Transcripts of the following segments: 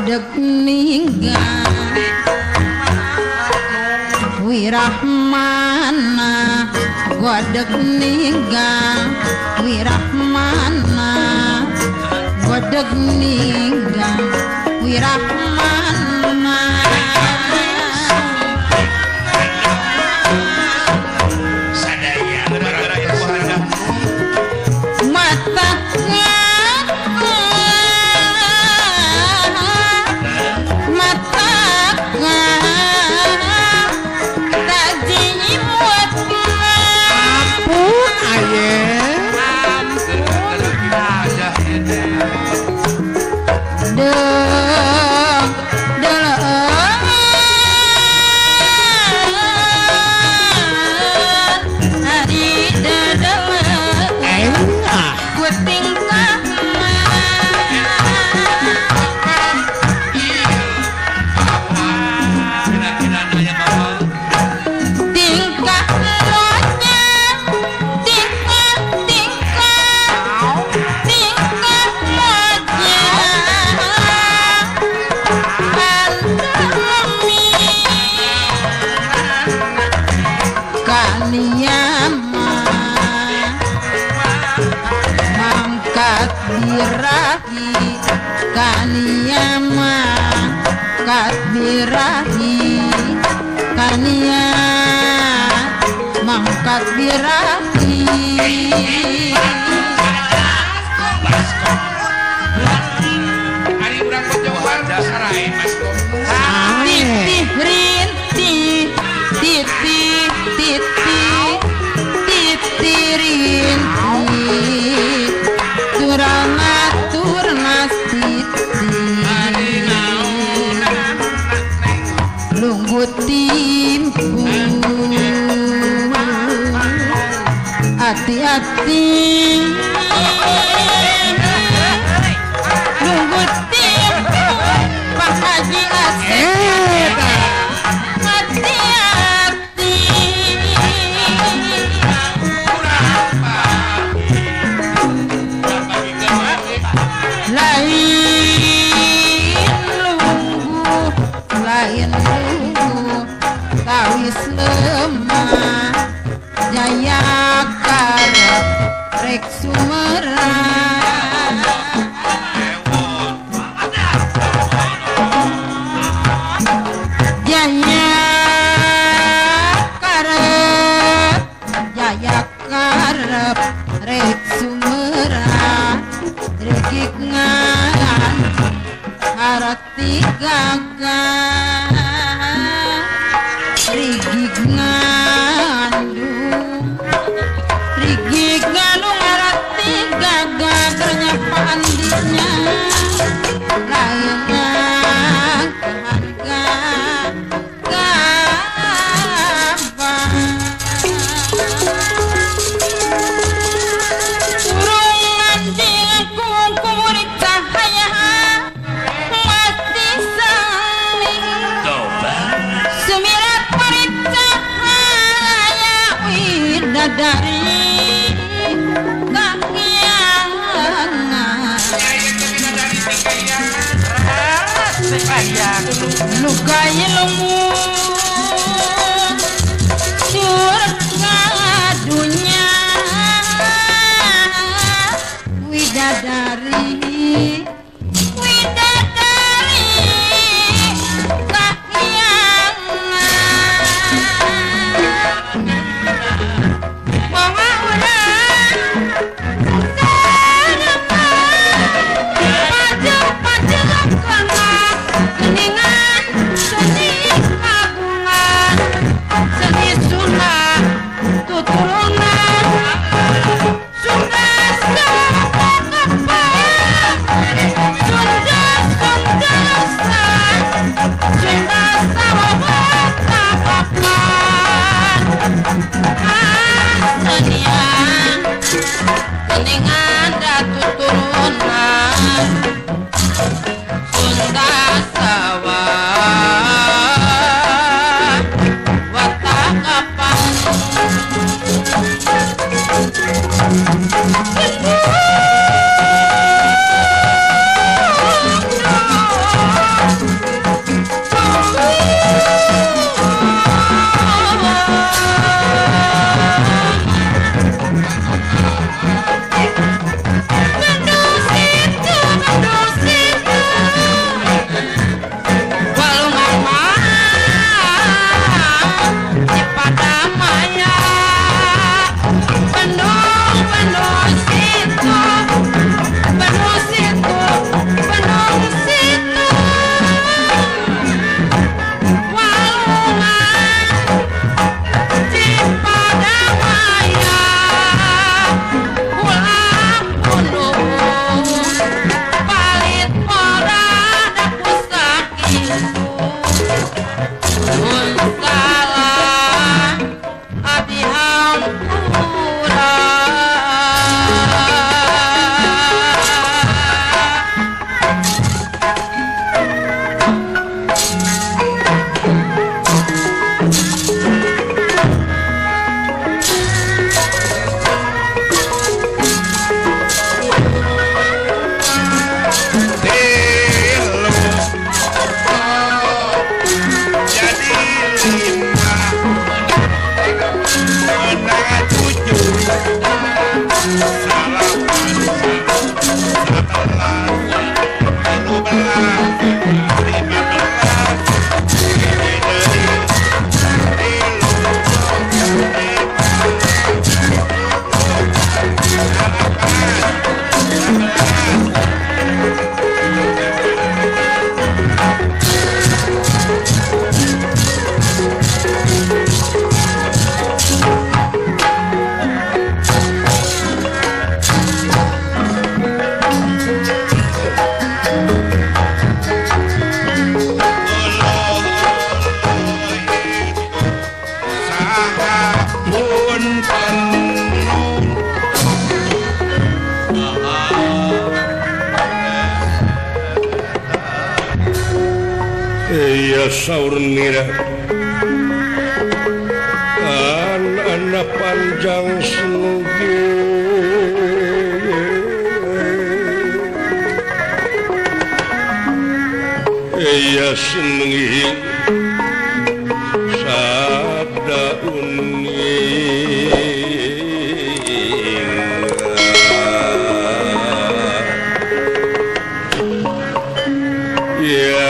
Godeg ninggal Wirahmana godeg ninggal Wirahmana godeg ninggal Wirahmana mata birahi kania mangkat birahi titih rintih titih titih titih rintih turang atur nas titih lungguh timpu hati-hati lungguh timpu Pak Haji Asep hati-hati lain lungguh lain tawis lemah jaya karep rek sumerang jaya karep rek sumerang regik ngan harati gagah rigig ngandung rigig ngandung ngarati gagah ternyapa andinya lain harga gampang urung anjing kungkumuri cahaya masih saling sumirat dari kahyangan luka ilmu surga dunia widadari widadari kahyangan. Keningan datu turunan Sunda sawah watakapan Saur nira anak panjang senugi iya senengi sabda uni ya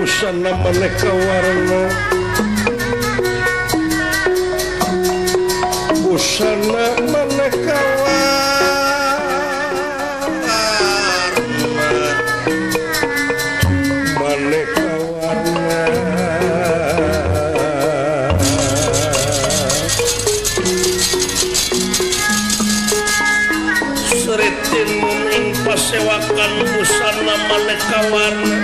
busana maneka warna, busana maneka warna, maneka warna. Seritin ing pasewakan busana maneka warna,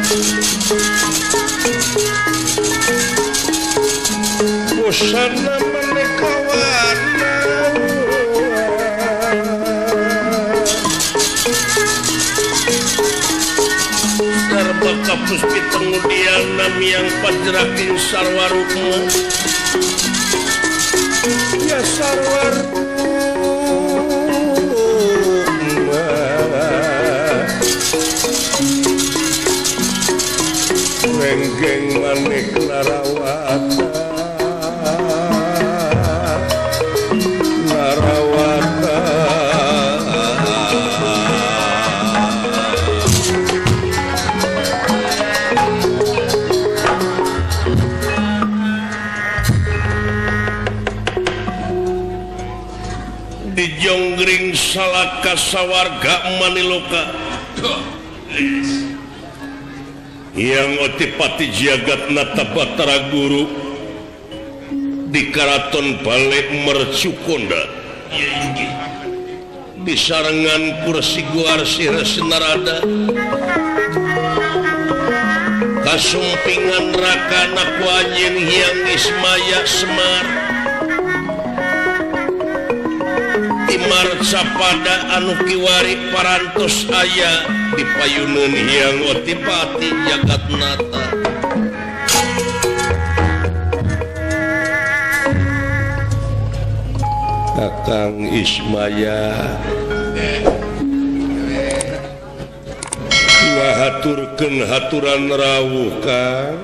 busana maneka warna. Sarba kapus pitengudiana miang pajraking sarwarukma, ya sarwarukma. Renggeng manik narawata, narawata. Dijonggring salaka sawarga maniloka yang otipati jagat nata batara guru di karaton balik Mercukonda di sarengan kursi guarsi Resi Narada Kasumpingan rakana ku anjeun Hyang Ismaya Semar Timar capada anu kiwari parantos aya di payuneun Hyang Otipati Jagatnata. Kakang Ismaya ngahaturkeun haturan rawuh Kang.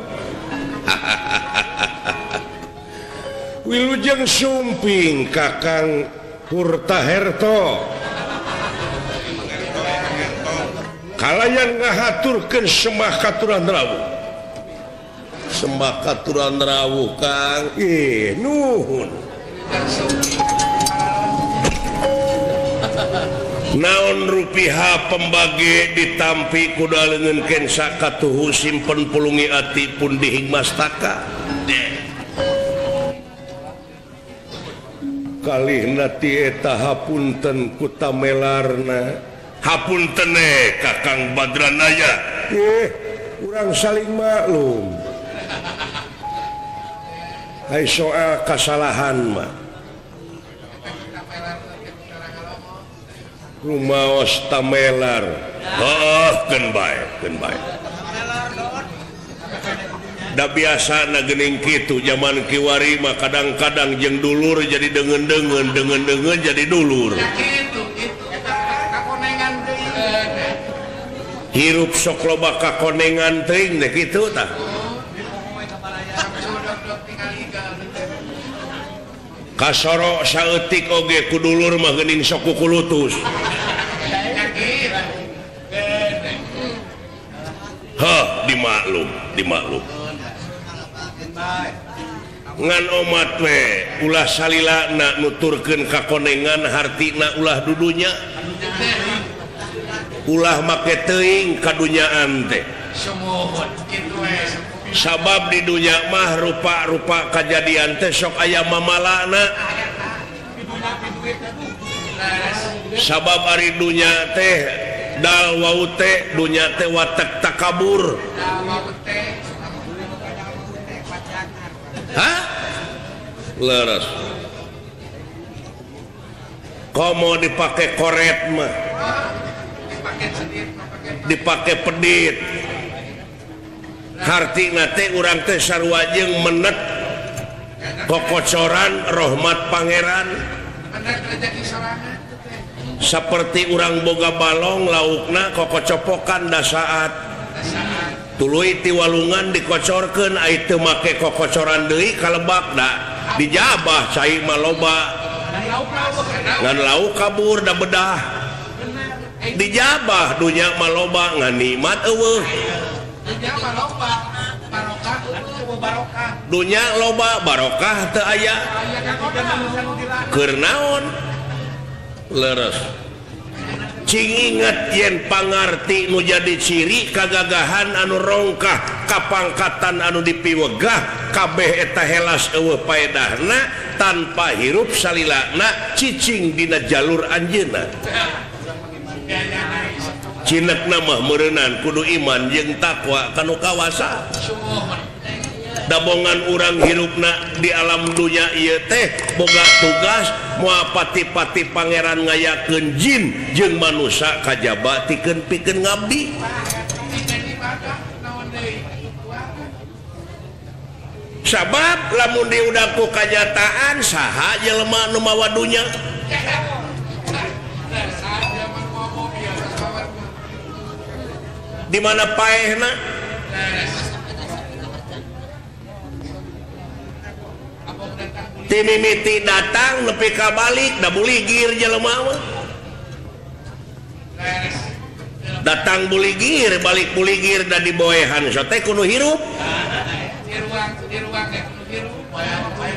Wilujeng sumping Kakang Purtaherto kalayan ngahaturkeun sembah katuran rawuh. Sembah katuran rawuh Kang. Nuhun. Naon rupiah pembagi ditampi kuda leungeun kensa katuhu simpen pulungi ati pun dihing mastaka. Kalihna ti eta hapunten ku tamelarna. Hapunten Kakang Badranaya. Urang saling maklum. Ai soal kasalahan mah rumaos tamelar. Heuh, keun bae, keun bae. Da biasana geuning kitu jaman kiwari mah kadang-kadang jeung dulur jadi deungeun-deungeun, deungeun-deungeun jadi dulur. Hirup sok loba kakonengan teuing teh kitu tah. Kasoro saeutik oge ku dulur mah geuning sok kukulutus. Heh, dimaklum, dimaklum. Ngan omat we ulah salilana nuturkeun kakonengan hartina ulah dudunya. Ulah make teuing kadunyaan teh. Sabab di dunya mah rupa-rupa kajadian teh sok aya mamalana. Sabab ari dunya teh dal wau teh dunya teh watek takabur. Hah? Leres. Komo dipake koret mah. Dipake pedit. Hartina teh urang teh sarua jeung menet kokocoran rahmat pangeran. Seperti urang boga balong laukna kokocopokan dasaat. Tuluy ti walungan dikocorkeun ai teu make kokocoran deui kalebak da dijabah cai mah loba. Ngan lauk kabur da bedah. Dijabah dunya mah loba ngan nikmat eueuh. Dunya loba barokah teu aya. Keur naon? Leres. Cing inget yen pangarti nu jadi ciri kagagahan anu rongkah kapangkatan anu dipiwegah kabeh eta helas eueuh paedahna tanpa hirup salilana cicing dina jalur anjeunna. Cinekna mah meureunan kudu iman jeung takwa kanu kawasa. Dabongan urang hirupna di alam dunya ieu teh boga tugas moal pati-pati pangeran ngayakeun jin jeung manusa kajaba tikeun pikeun ngabdi. Sabab lamun diudak ku kanyataan saha jelema nu mawa dunya? Di mana paehna? Timimiti datang nepi ka balik da buligir jelema mah. Datang buligir balik buligir da diboehan sote kudu hirup.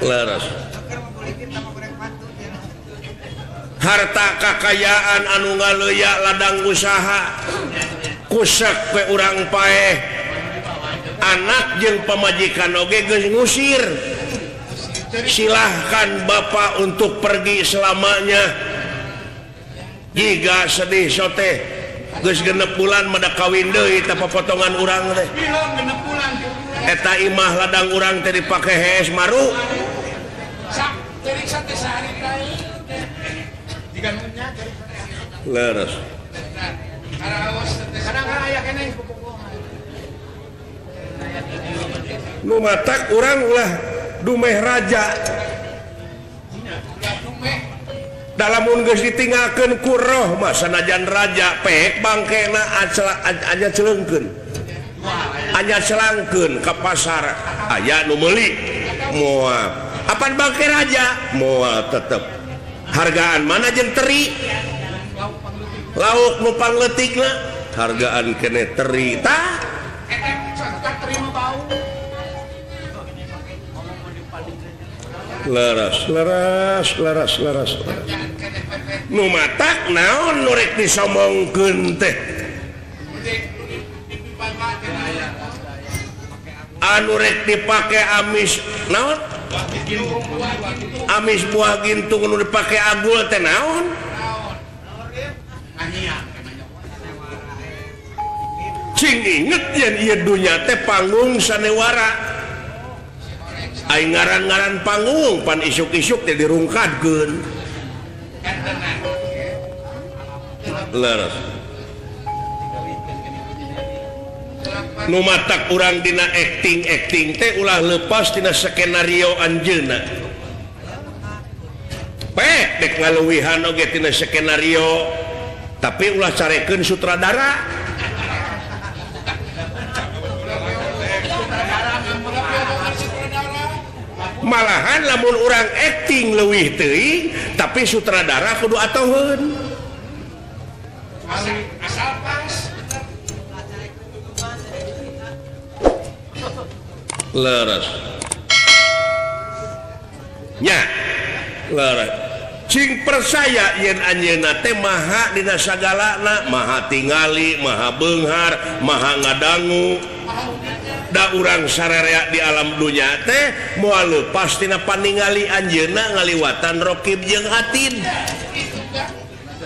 Leres. Harta kakayaan anu ngaleya ladang usaha kusek we urang paeh. Anak jeung pamajikan oge geus ngusir. Silahkan bapak untuk pergi selamanya. Jika sedih sote geus genep bulan mada kawin deui teh potongan urang teh. Eta imah ladang urang teh dipake hees maru. Leres. Nu matak urang ulah dumeh raja. Dalamun geus ditinggalkeun ku roh mah sanajan raja pek bangkena anya celeungkeun. Anya selangkeun ka pasar aya nu meuli moal. Apan bangke raja moal tetep. Hargaan mana jeung teri? Lauk nu pangletikna hargaan kene teri tah. Leres leres leres leres. Nu matak naon nu rek disomongkeun teh? Anu rek dipake amis naon? Amis buah gintung nu dipake agul teh naon? Cing inget yen ieu dunya teh panggung sanewara. Aing ngaran-ngaran panggung pan isuk-isuk teh dirungkadkeun. Leres. Nu matak urang dina acting-acting teh ulah lepas tina skenario anjeunna. Pek dek ngaluwihan oge tina skenario, tapi ulah carekeun sutradara. Malahan lamun urang acting leuwih teuing tapi sutradara kudu atoheun. Asal pas. Leres. Nya. Leres. Cing percaya yen anjeunna teh maha dina sagalana, maha tingali, maha beunghar, maha ngadangu. Da urang sararea di alam dunya teh moal leupas tina paningali anjeunna ngaliwatan rokib jeung atid.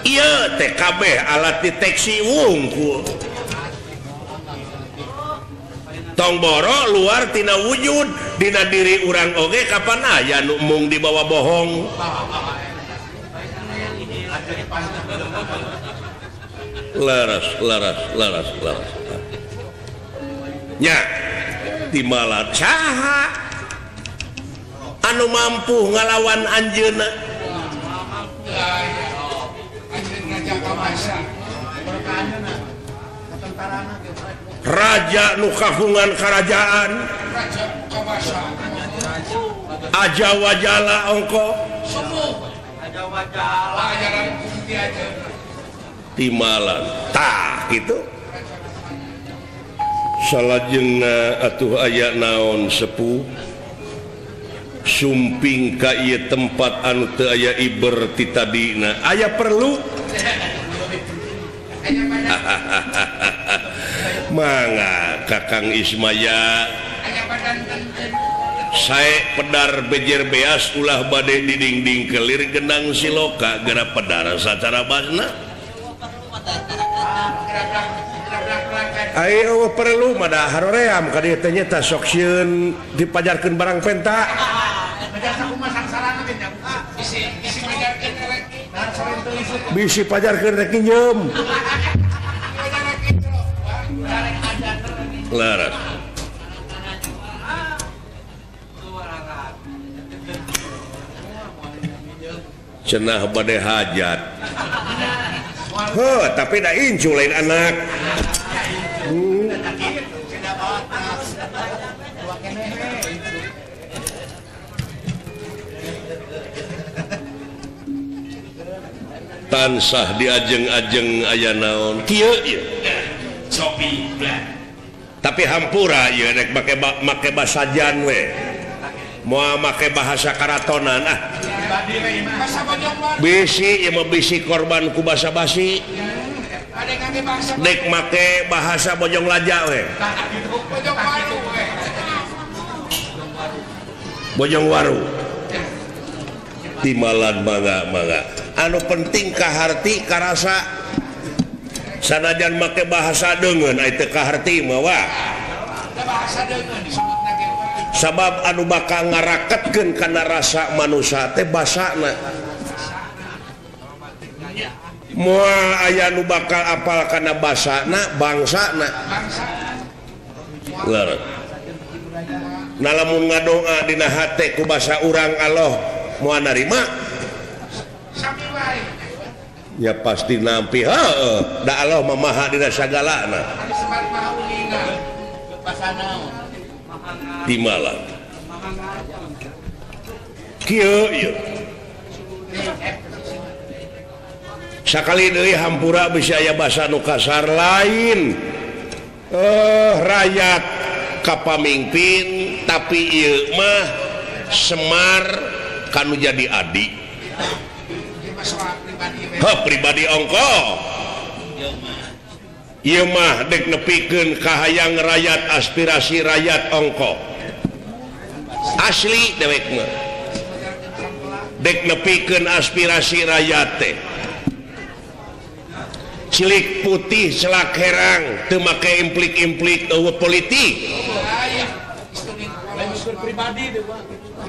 Ieu teh kabeh alat deteksi wungkul. Tong boro luar tina wujud dina diri urang oge kapan aya nu mung dibawa bohong. Leres leres leres leres. Nya timalan saha anu mampu ngalawan anjeunna? Raja nu kagungan karajaan aja wajala ongko timalan tah gitu. Salajengna atuh aya naon sepuh sumping ka ieu tempat anu teu aya iber ti tadina aya perlu. Mangga Kakang Ismaya sae pedar bejer beas ulah bade didingding kelir genang siloka geura pedar sacara basna. Ayo perlu mada haroream ka dieu teh nya sok sieun dipajarkeun barang penta. Bisi pajarkeun rek nginjem. Laras. Cenah bade hajat. Heuh, tapi da incu lain anak. Tansah diajeng-ajeng aya naon kieu ieu. Sopi Tapi hampura ieu rek make basajan we. Moal make bahasa karatonan ah. Bisi ieu mah bisi korban ku basa basi. Dek make bahasa Bojong Laja we. Bojong Waru. Timalan mangga mangga. Anu penting kaharti karasa. Sanajan make bahasa deungeun ai teu kaharti mah wah. Sabab anu bakal ngaraketkeun kana rasa manusia teh basana. Moal aya nu bakal apal kana basana bangsana. Leres. Nah lamun ngadoa dina hate ku basa urang Allah moal narima. Ya pasti nampi heueuh da Allah mah maha dina sagalana. Di malam kieu ieu sakali deui hampura bisi aya basa nu kasar lain rakyat ka pamingpin tapi ieu mah Semar kanu jadi adi. Heuh pribadi ongko ieu mah dek nepikeun kahayang rakyat aspirasi rakyat ongko asli dewek mah dek nepikeun aspirasi rakyat teh cilik putih celak herang teu make implik-implik eueuh politik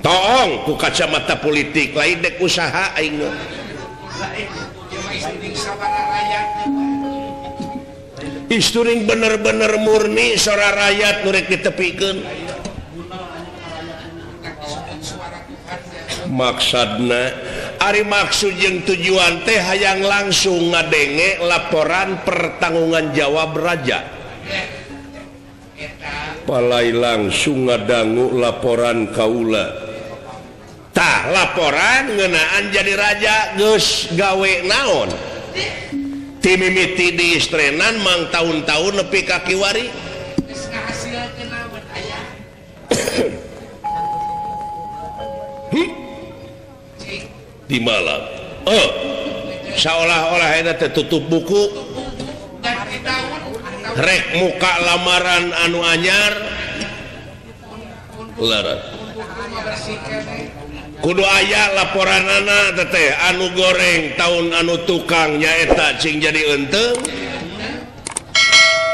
toong ku kacamata politik lain dek usaha aing mah. Isturing bener-bener murni sora rakyat nu rek ditepikeun. Maksudna ari maksud jeung tujuan teh hayang langsung ngadenge laporan pertanggungan jawab raja. Palai langsung ngadangu laporan kaula. Tah laporan ngeunaan jadi raja geus gawe naon? Timimiti di istrenan mang tahun-tahun nepi ka kiwari. Di malam seolah-olah eta teh tutup buku rek muka lamaran anu anyar leres kudu aya laporanana teh anu goreng tahun anu tukang nyaeta cing jadi eunteng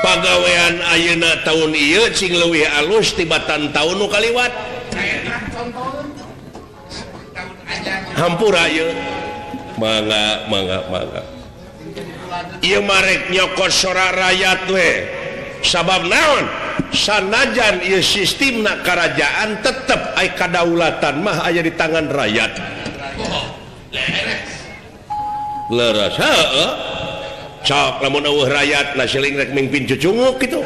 pagawean ayeuna tahun ieu cing leuwih alus tibatan tahun nu kaliwat. Hampura ieu mangga mangga mangga ieu marek nyokot sora rakyat we sabab naon sanajan ieu sistemna karajaan tetep ai kadaulatan mah aya di tangan rakyat. Leres heueuh cok lamun eueuh rakyat na siling rek mingpin cucunguk kitu.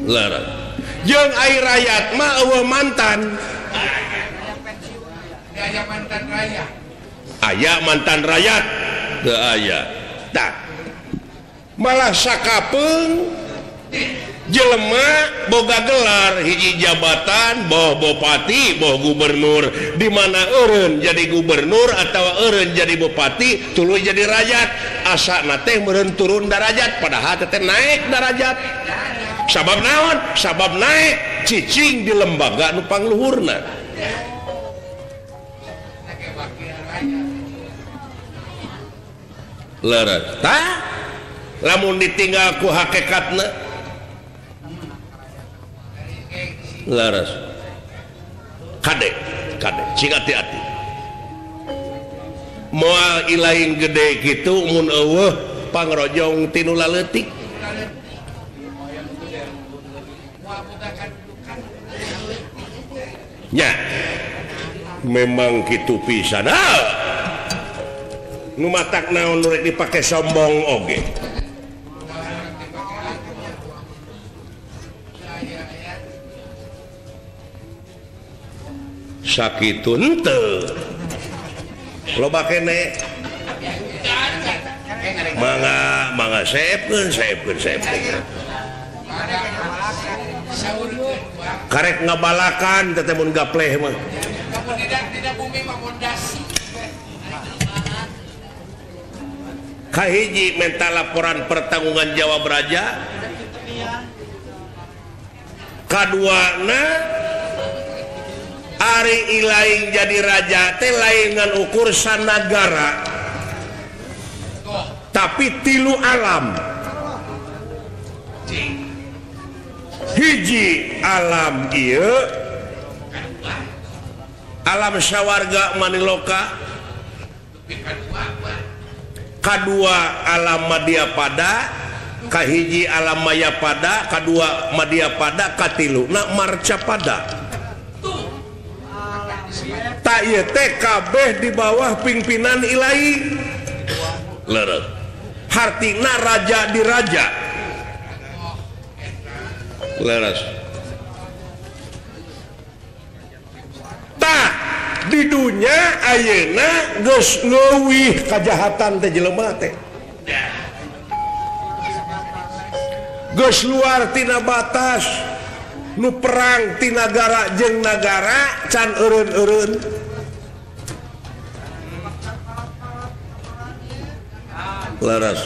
Leres jeung ai rakyat mah eueuh mantan. Aya mantan rakyat. Aya mantan rakyat teu aya. Tah malah sakapeung jelema boga gelar hiji jabatan boh bupati boh gubernur di mana eureun jadi gubernur atawa eureun jadi bupati tuluy jadi rakyat asana teh meureun turun darajat padahal teh naik darajat. Sabab naon? Sabab naik cicing di lembaga nu pangluhurna. Leres tah lamun ditinggal ku hakikatna leres kade kade cing hati-hati moal ilaing gede kitu mun eueuh pangrojong tinu laleutik nya memang kitu pisan. Nu matak naon nu rek dipake sombong oge. Sakitu henteu. Loba kene. Mangga mangga seepkeun seepkeun seepkeun. Karek ngabalakan teh mun gapleh mah. Kahiji minta laporan pertanggungan jawab raja. Kaduana ari ilaing jadi raja teh lain ngan ukur sanagara tapi tilu alam. Hiji alam ieu alam sawarga maniloka, kadua alam madyapada, kahiji alam mayapada, kadua madyapada, katiluna marcapada. Tak ieu teh kabeh di bawah pimpinan ilahi. Leres. Hartina raja di raja. Leres. Tah di dunya ayeuna geus leuwih kajahatan teh jelema teh. Geus luar tina batas, nu perang ti nagara jeung nagara can eureun-eureun. Leres.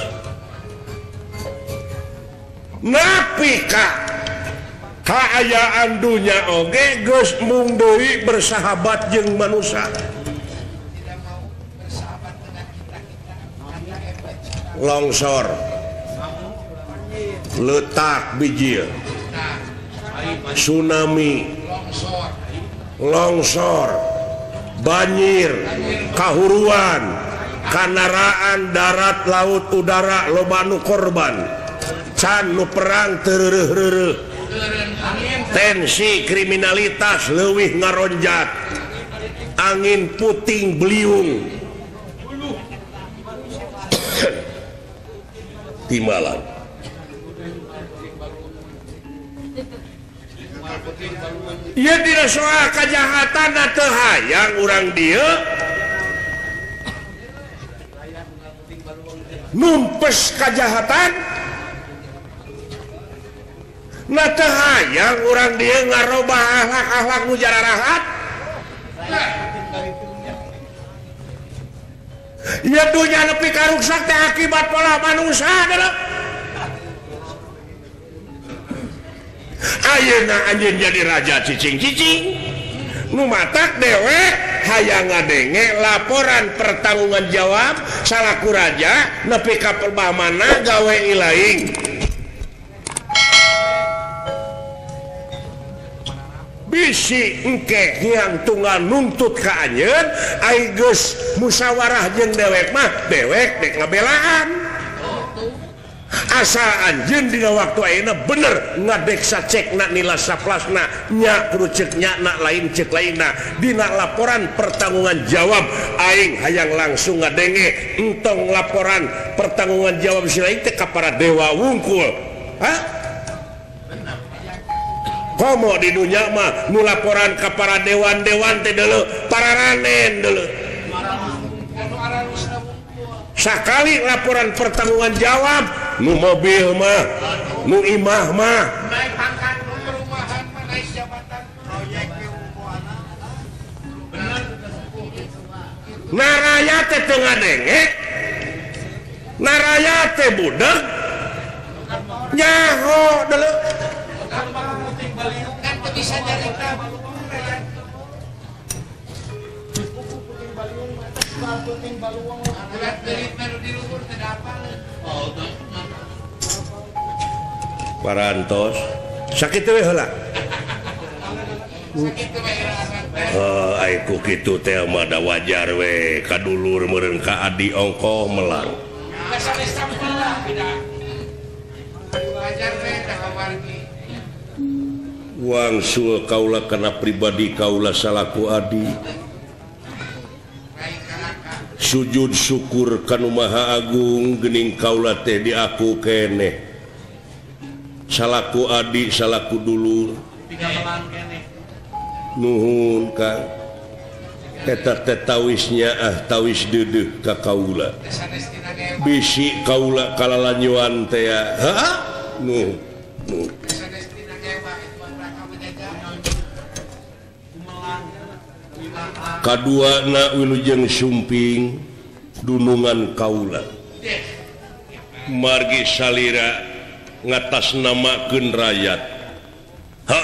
Napi ka kaayaan dunya oge geus mung deui bersahabat jeung manusia. Longsor, letak bijil, tsunami, longsor, banjir, kahuruan, kanaraan darat, laut, udara, loba nu korban, can nu perang teu tensi kriminalitas leuwih ngaronjat, angin puting beliung, timbalan. Ieu dina soal kajahatan teu hayang urang dieu numpes kajahatan, na teu hayang urang dieu ngarobah akhlak-akhlak nu jararahat. Ieu dunya nepi ka ruksak teh akibat pola manusia deuleu. Ayeuna anjeun jadi raja cicing-cicing nu matak dewek hayang ngadenge laporan pertanggungan jawab salaku raja nepi ka perbahmana gawe ilaing. Bisi engke hiang tunggal nuntut ka anjeun ai geus musyawarah jeung dewek mah dewek dek ngabelaan. Asal anjeun dina waktu ayeuna bener ngadeksa cekna nila saplasna nya kudu ceuk nya na lain ceuk lainna dina laporan pertanggungan jawab aing hayang langsung ngadenge entong laporan pertanggungan jawab si lain teh ka para dewa wungkul. Hah? Komo di dunya mah nu laporan ka para dewan-dewan teh deuleu pararanen deuleu. Sakali laporan pertanggungan jawab nu mobil mah, nu imah mah, naik pangkat, nu perumahan mah, naik jabatan, proyek bener. Naraya teh teu ngadenge, naraya teh budeg, nyaho deuleu. Kan teu bisa nyarita. Parantos sakitu we heula. Heuh ai ku kitu teh mah da wajar we ka dulur meureun ka adi ongkoh melang. Wangsul kaula kana pribadi kaula salaku adi. Sujud syukur kanu Maha Agung geuning kaula teh diaku keneh. Salaku adi salaku dulur. Nuhun Kang. Eta teh tawisnya ah tawis deudeuh ka kaula. Bisi kaula kalalanjuan teh ya. Heeh. Nuhun. Nuhun. Kaduana wilujeng sumping dunungan kaula margi salira ngatasnamakeun rakyat. Ha.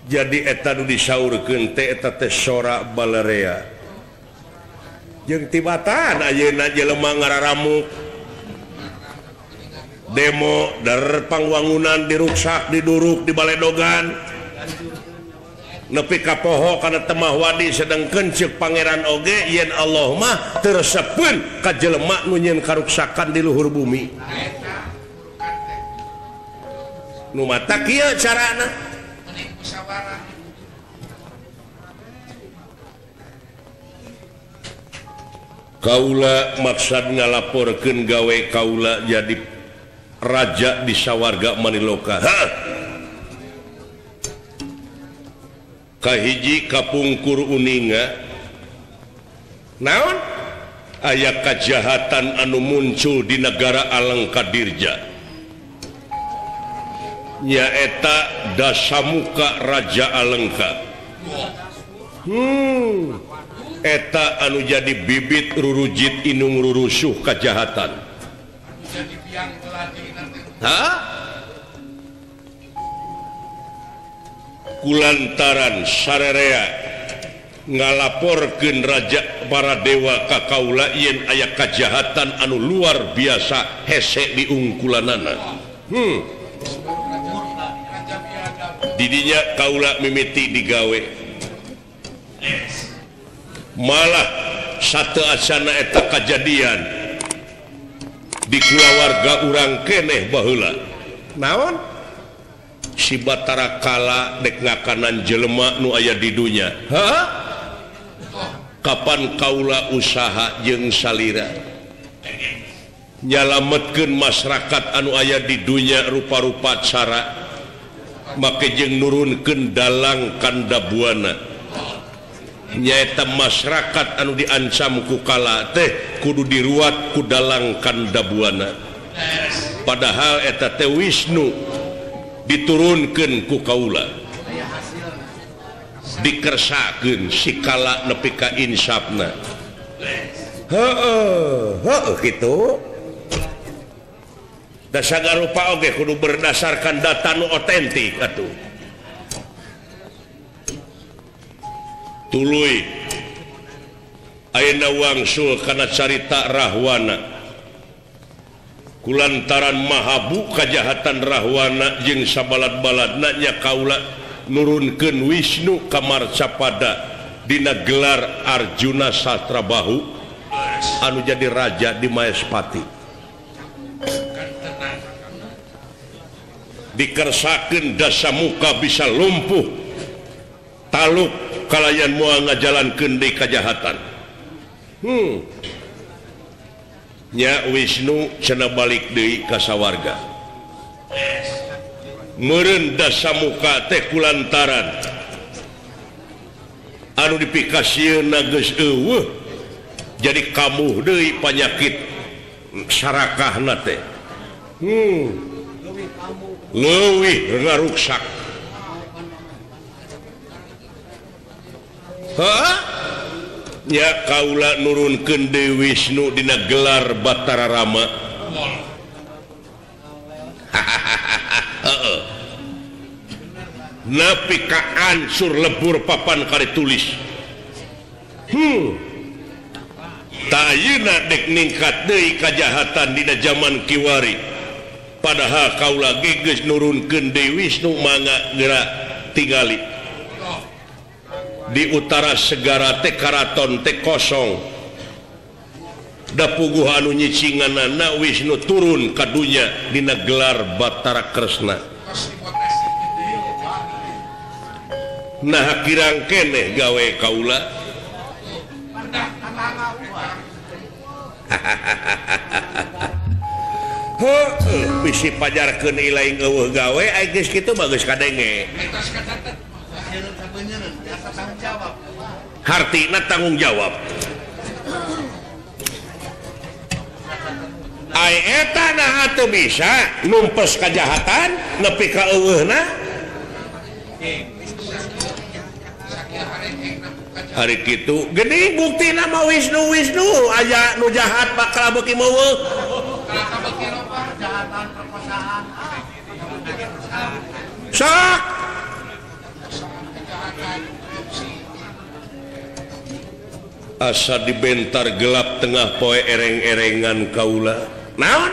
Jadi eta nu disaurkeun teh eta teh sora balerea. Jeung tibatan ayeuna jelema ngararamuk. Demo der pangwangunan diruksak diduruk di baledogan nepi ka poho kana temah wadi sedengkeun ceuk pangeran oge yen Allah mah teu resepeun ka jelema nu nyieun karuksakan di luhur bumi. Nu mata kieu carana kaula maksad ngalaporkeun gawe kaula jadi raja di sawarga Maniloka. Hah? Kahiji kapungkur uninga naon aya kajahatan anu muncul di negara Alengkadirja nyaeta Dasamuka Raja Alengka. Eta anu jadi bibit rurujit inung rurusuh kajahatan. Hah? Kulantaran sarerea ngalaporkeun raja para dewa ka kaula yen aya kajahatan anu luar biasa hese diungkulanana. Didinya kaula mimiti digawe. Malah satu acana eta kajadian di kulawarga urang keneh baheula. Naon? Si Batara Kala dek ngakanan jelema nu aya di dunya. Hah? Kapan kaula usaha jeung salira nyalametkeun masyarakat anu aya di dunya rupa-rupa cara make jeung nurunkeun dalang Kandabuana. Nyaeta masyarakat anu diancam ku Kala teh kudu diruat ku dalang Kandabuana. Padahal eta teh Wisnu diturunkeun ku kaula. Dikersakeun si Kala nepi ka insafna. Heueuh, heueuh kitu. Da sagarupa oge kudu berdasarkan data nu otentik atuh. Tuluy ayeuna wangsul kana carita Rahwana kulantaran mahabu kajahatan Rahwana jeung sabalad-baladna nya kaula nurunkeun Wisnu ka Marcapada dina gelar Arjuna Sastrabahu anu jadi raja di Maespati. Dikersakeun Dasamuka bisa lumpuh taluk kalayan moal ngajalankeun deui kajahatan. Nya Wisnu cenah balik deui ka sawarga. Meureun Dasamuka teh kulantaran anu dipikasieunna geus eueuh jadi kamuh deui panyakit sarakahna teh. Leuwih ngaruksak. Hah? Nya kaula nurunkeun Dewi Wisnu dina gelar Batara Rama. Heeh. Nepi ka ansur lebur papan kari tulis. Ta ayeuna dek ningkat deui kajahatan dina jaman kiwari. Padahal kaula ge geus nurunkeun Dewi Wisnu mangga geura tingali. Di utara segara teh karaton teh kosong. Da puguh anu nyicinganana Wisnu turun ka dunya dina gelar Batara Kresna. Nah kirang keneh gawe kaula. Heueuh bisi pajarkeun ilaing eueuh gawe ai geus kitu mah geus kadenge. Hartina tanggung jawab. Ai eta naha teu bisa numpes kajahatan nepi ka eueuhna. Hari kitu geuning buktina mah Wisnu Wisnu aya nu jahat bakal beuki meueuh. Sok asa dibentar gelap tengah poe ereng-erengan kaula. Naon?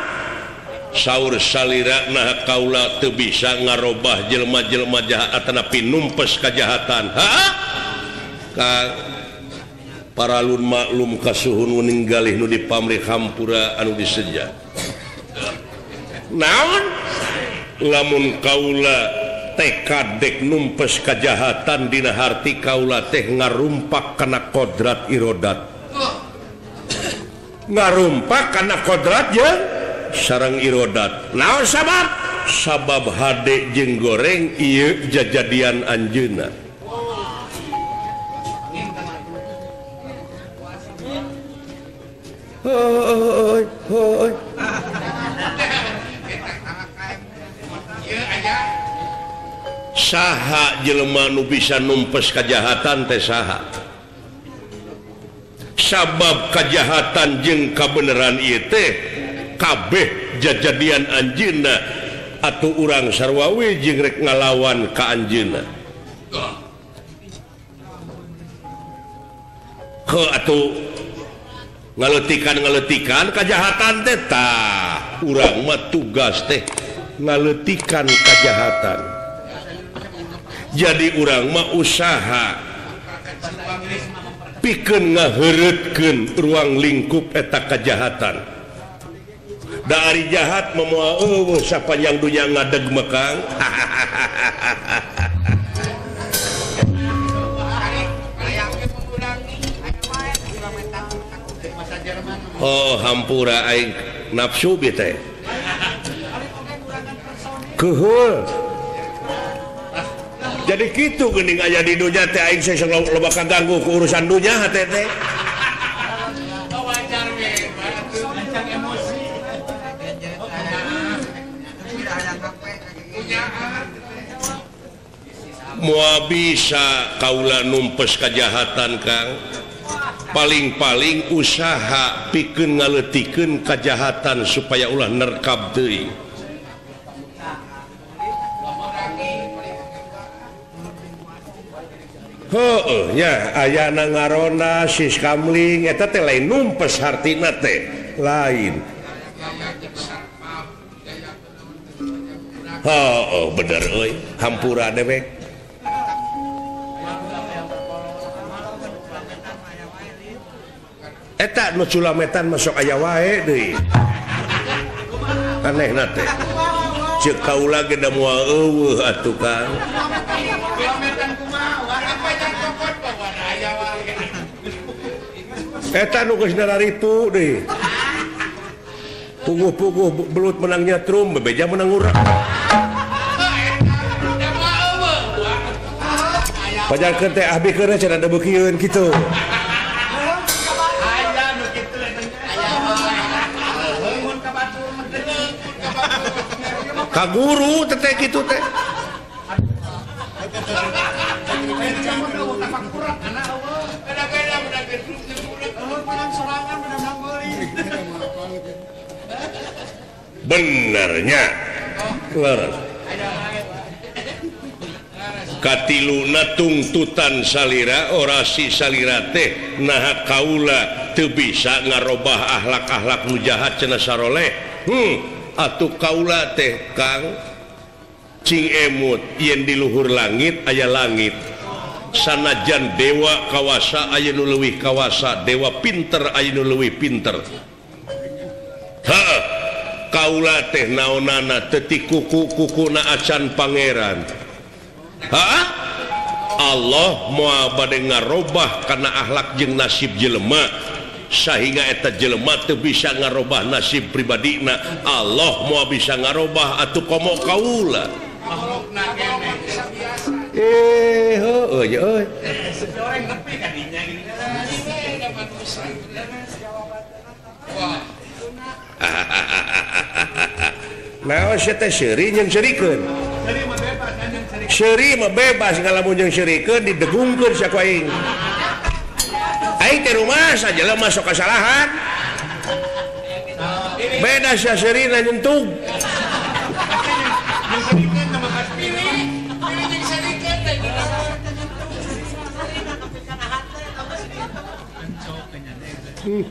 Saur salira nah kaula teu bisa ngarobah jelema-jelema jahat atanapi numpes kajahatan. Ha? Ka paralun maklum kasuhun ninggalih nu dipamrih hampura anu diseja. Naon? Lamun kaula tekad dek numpes kajahatan dina harti kaula teh ngarumpak kana kodrat irodat. Ngarumpak kana kodrat ya sareng irodat. Naon sabab? Sabab hade jeung goreng ieu jajadian anjeunna. Hoi hoi. Saha jelema nu bisa numpes kajahatan teh saha? Sabab kajahatan jeung kabeneran ieu teh kabeh jajadian anjeunna atuh urang sarua we jeung rek ngalawan ka anjeunna. Heuh atuh ngaleutikan-ngaleutikan kajahatan teh tah urang mah tugas teh ngaleutikan kajahatan. Jadi urang mah usaha pikeun ngaheureutkeun ruang lingkup eta kajahatan. Da ari jahat mah moal eueuh sapanjang dunya ngadeg mah Kang. Oh hampura aing nafsu bi teh. Keuheul. Jadi kitu geuning aya di dunya teh aing sing loba kaganggu ku urusan dunya hate teh. Moal bisa kaula numpes kajahatan Kang. Paling-paling usaha pikeun ngaleutikeun kajahatan supaya ulah nerkab deui. Heueuh nya ayana ngarona siskamling eta teh lain numpes hartina teh lain. Heueuh bener euy hampura dewek. Eta nu culametan masuk aya wae deui. Anehna teh. Ceuk kaula ge da moal eueuh atuh Kang. Eta nu geus nararipu deui. Puguh-puguh belut menang nyetrum, bebeja menang urang. Pajarkeun teh abdi keun cenah debeukieun kitu. Ka guru teh kitu teh. Benernya leres. Katiluna tungtutan salira orasi salira teh naha kaula teu bisa ngarobah akhlak-akhlak nu jahat cenah saroleh. Atuh kaula teh Kang cing emut yen di luhur langit aya langit. Sanajan dewa kawasa aya nu leuwih kawasa, dewa pinter aya nu leuwih pinter. Heuh, kaula teh naonana teu ti kuku-kukuna acan pangeran. Hah? Allah moal bade ngarobah kana akhlak jeung nasib jelema sehingga eta jelema teu bisa ngarobah nasib pribadina. Allah moal bisa ngarobah atuh komo kaula. Heueuh euy. Naon sia teh seuri jeung seurikeun? Seuri mah bebas ngalamun jeung seurikeun didegungkeun sia ku aing. Aing teh rumasa jelema sok kasalahan. Beda sia seurina nyentug.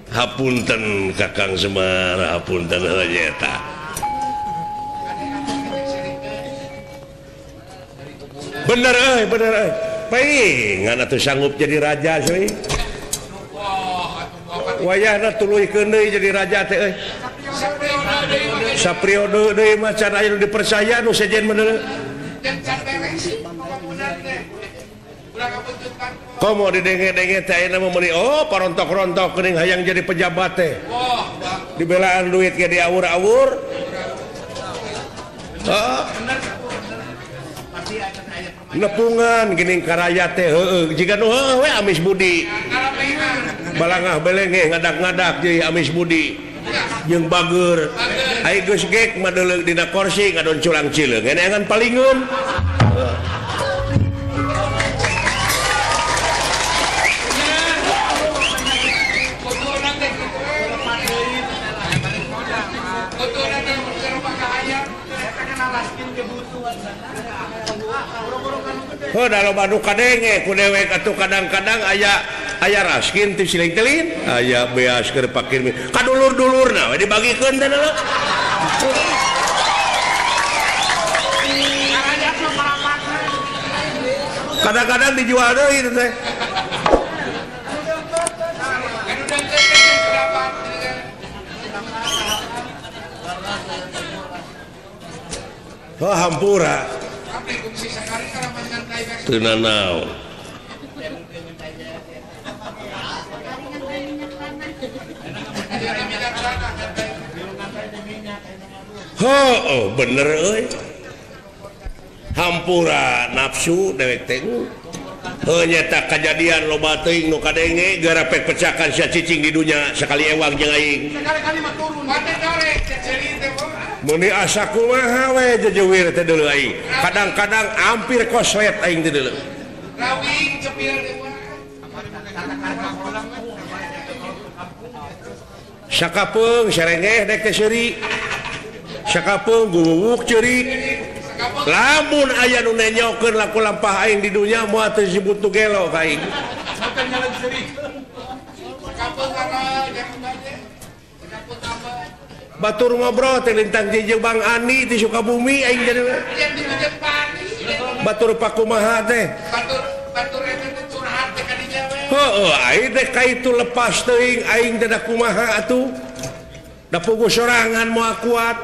Hapunten Kakang Semar, hapunten eta. Bener euy, bener euy. Paingan atuh sanggup jadi raja seuy. Wayahna tuluykeun deui jadi raja teh euy. Sapriode deui mah can aya nu dipercaya nu sejen bener. Komo didenge-denge teh ayeuna mah meuni oh parontok-rontok geuning hayang jadi pejabat teh. Dibelaan duit ge diawur-awur. Heeh. Nepungan geuning karaya teh heueuh jiga nu heueuh we Amis Budi. Balangah belengeh ngadak-ngadak jeung Amis Budi. Jeung bager. Ai geus gek mah deuleu dina kursi ngadon culang cileung eneangan palingeun. Heuh da loba nu kadenge ku dewek atuh kadang-kadang aya aya raskin ti siling-telin aya beas keur pakir ka dulur-dulurna we dibagikeun teh lho. Kadang-kadang dijual deui teh. Oh hampura. Teu nanaon. Oh, bener euy. Hampura nafsu dewek teh. Heuh nyata kajadian loba teuing nu kadenge gara pek pecakan sia cicing di dunya sakali ewang jeung aing. Sakali-kali mah turun. Mate dorek ceceuli teh. Meuni asa kumaha we jejewir teh deuleu aing. Kadang-kadang hampir koslet aing teh deuleu. Rawing cepil teh. Sakapeung serengeh dek teh seuri. Sakapeung guwuk ceurik. Lamun aya nu nenyokeun laku lampah aing di dunya moal teu disebut nu gelo ka aing. Batur ngobrol teh lintang jeung Bang Ani ti Sukabumi aing jadi. Batur pakumaha teh. Batur eta teh curhat teh ka dinya we. Heueuh aing teh ka itu lepas teuing aing teh da kumaha atuh. Da puguh sorangan moal kuat.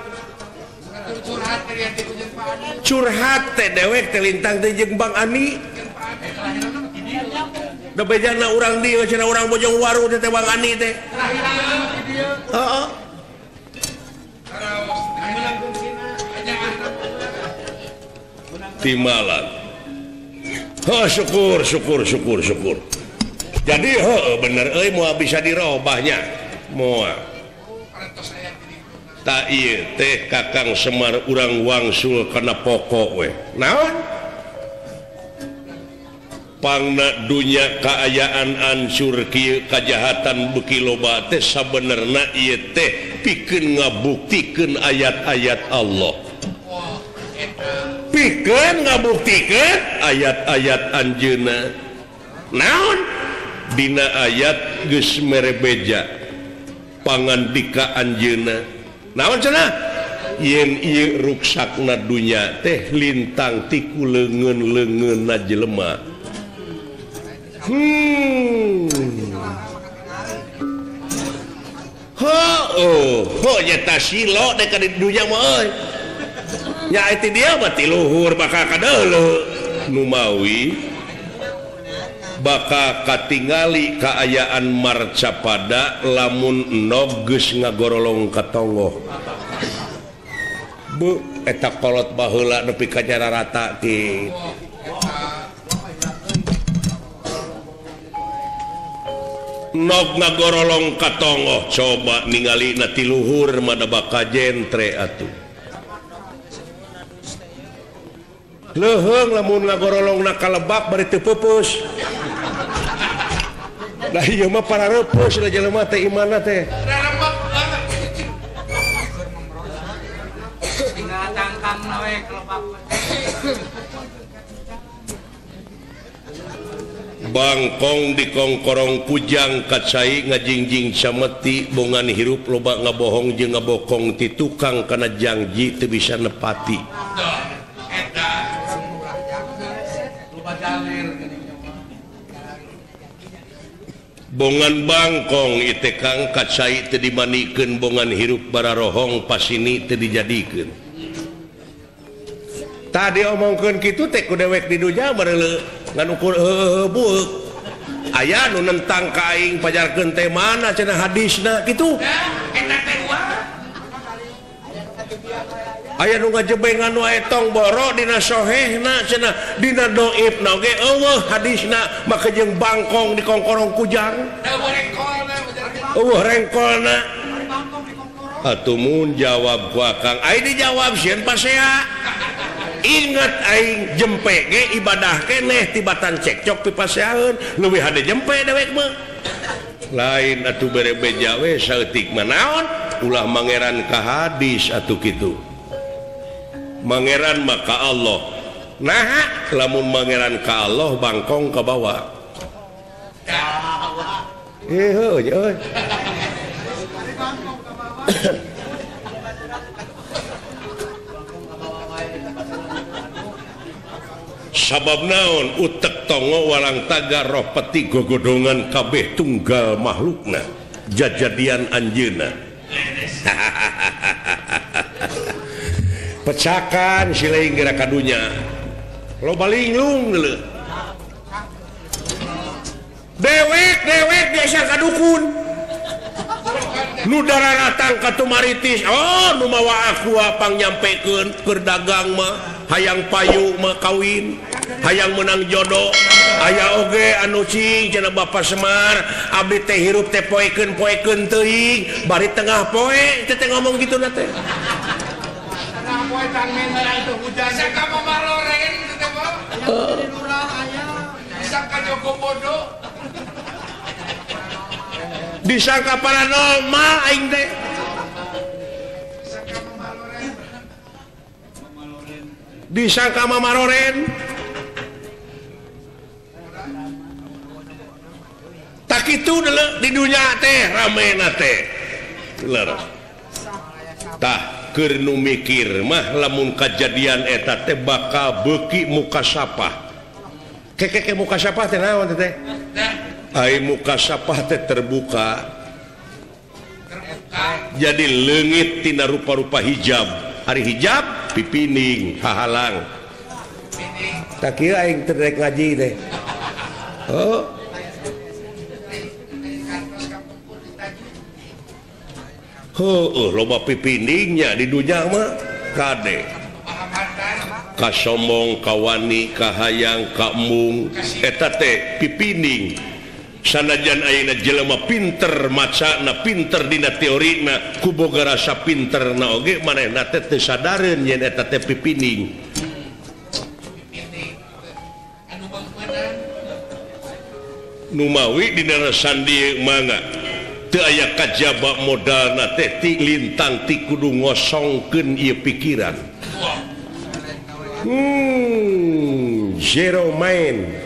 Curhat teh dewek teh lintang teh jeung Bang Ani. Da bejana urang dieu cenah urang Bojongwaru teh Bang Ani teh. Heeh. Timalan. Heuh syukur syukur syukur syukur. Jadi heuh bener euy moal bisa dirobahnya. Moal. Tak ieu teh Kakang Semar urang wangsul kana pokok we. Naon? Pangna dunya kaayaan ancur kieu kajahatan beuki loba teh sabenerna ieu teh pikeun ngabuktikeun ayat-ayat Allah. Pikeun ngabuktikeun ayat-ayat anjeunna. Naon? Dina ayat geus mere beja pangandika anjeunna. Naon cenah? Yen ieu ruksakna dunya teh lintang ti ku leungeun-leungeunna jelema. Heuh, heuh nyata silo dek ka di dunya mah euy. Nya eta dia mah ti luhur bakal kadeuleu. Numawi bakal katingali kaayaan marcapada lamun endog geus ngagorolong ka tonggoh. Bu eta kolot baheula nepi ka nyararata kitu. Nog ngagorolong ka tonggoh coba ningali na ti luhur mah da bakal jentre atuh. Leuheung lamun ngagorolongna ka lebak bari teu peupeus. Lah ieu mah parareupus da jelema teh imanna teh. Bangkong dikongkorong kujang kacai ngajingjing cameti bongan hirup loba ngabohong jeung ngabokong ti tukang kana jangji teu bisa nepati. Bongan bangkong ite kang kacai teu dimanikeun bongan hirup bararohong pasini teu dijadikeun. Tadi omongkeun kitu teh ku dewek di dunya bareuleuh ngan ukur heueuh bueuk. Aya nu nentang ka aing pajarkeun teh mana cenah hadisna kitu. Aya nu ngajebengan wae tong boro dina sohehna cenah dina doibna oge eueuh hadisna maka jeung bangkong dikongkorong kujang. Eueuh rengkolna. Atuh mun jawab ku akang, ai dijawab sieun pasea. Ingat aing jempe ge ibadah keneh tibatan cekcok pipaseaeun leuwih hade jempe dewek mah. Lain atuh bere beja we saeutik mah naon ulah mangeran ka hadis atuh kitu. Mangeran maka Allah. Nah, lamun mangeran ka Allah bangkong ka bawah. Heuh euy. Sabab naon utek tongo walang tagar roh peti gogodongan kabeh tunggal makhlukna jajadian anjeunna. Pecakan silaing gerak kadunya loba linglung deuleu. Dewek dewek biasa kadukun nu dararatang ka tumaritis, oh nu mawa aqua pangnyampekeun keur dagang mah hayang payu mah kawin hayang menang jodoh aya oge anu cing cenah Bapak Semar abdi teh hirup teh poekeun-poekeun teuing bari tengah poe teh ngomong kitu na teh. Disangka paranormal aing teh. Disangka mamaroren. Tak kitu deuleu di dunya teh ramena teh. Leres. Tah keur nu mikir mah lamun kajadian eta teh bakal beuki muka sapah. Kekeke muka sapah teh naon teh? Ai muka sapah teh terbuka. Jadi leungit tina rupa-rupa hijab. Ari hijab pipining hahalang. Tak kieu aing teu rek ngaji teh. Oh. Heueuh loba pipindingnya di dunya mah kade. Kasombong, kawani, kahayang, kaembung eta teh pipinding. Sanajan ayeuna jelema pinter macana, pinter dina teorina, ku boga rasa pinterna oge manehna teh teu sadareun yen eta teh pipinding. Numawi dina sandi mangga teu aya kajaba modalna teh ti lintang ti kudu ngosongkeun ieu pikiran. Zero main.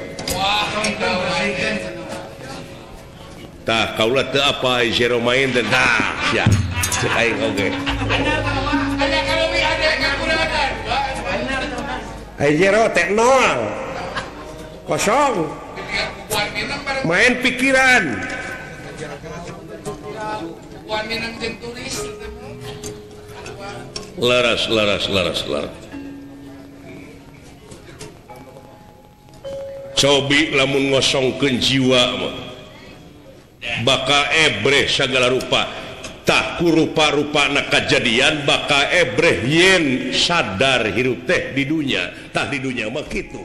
Tah kaula teu apa zero main teh tah sia. Cek aing oge. Ai zero teh nol. Kosong. Main pikiran. Laras laras laras laras. Cobi lamun ngosongkeun jiwa mah bakal ebreh segala rupa. Tah ku rupa-rupana kajadian bakal ebreh yen sadar hirup teh di dunya. Tah di dunya mah kitu.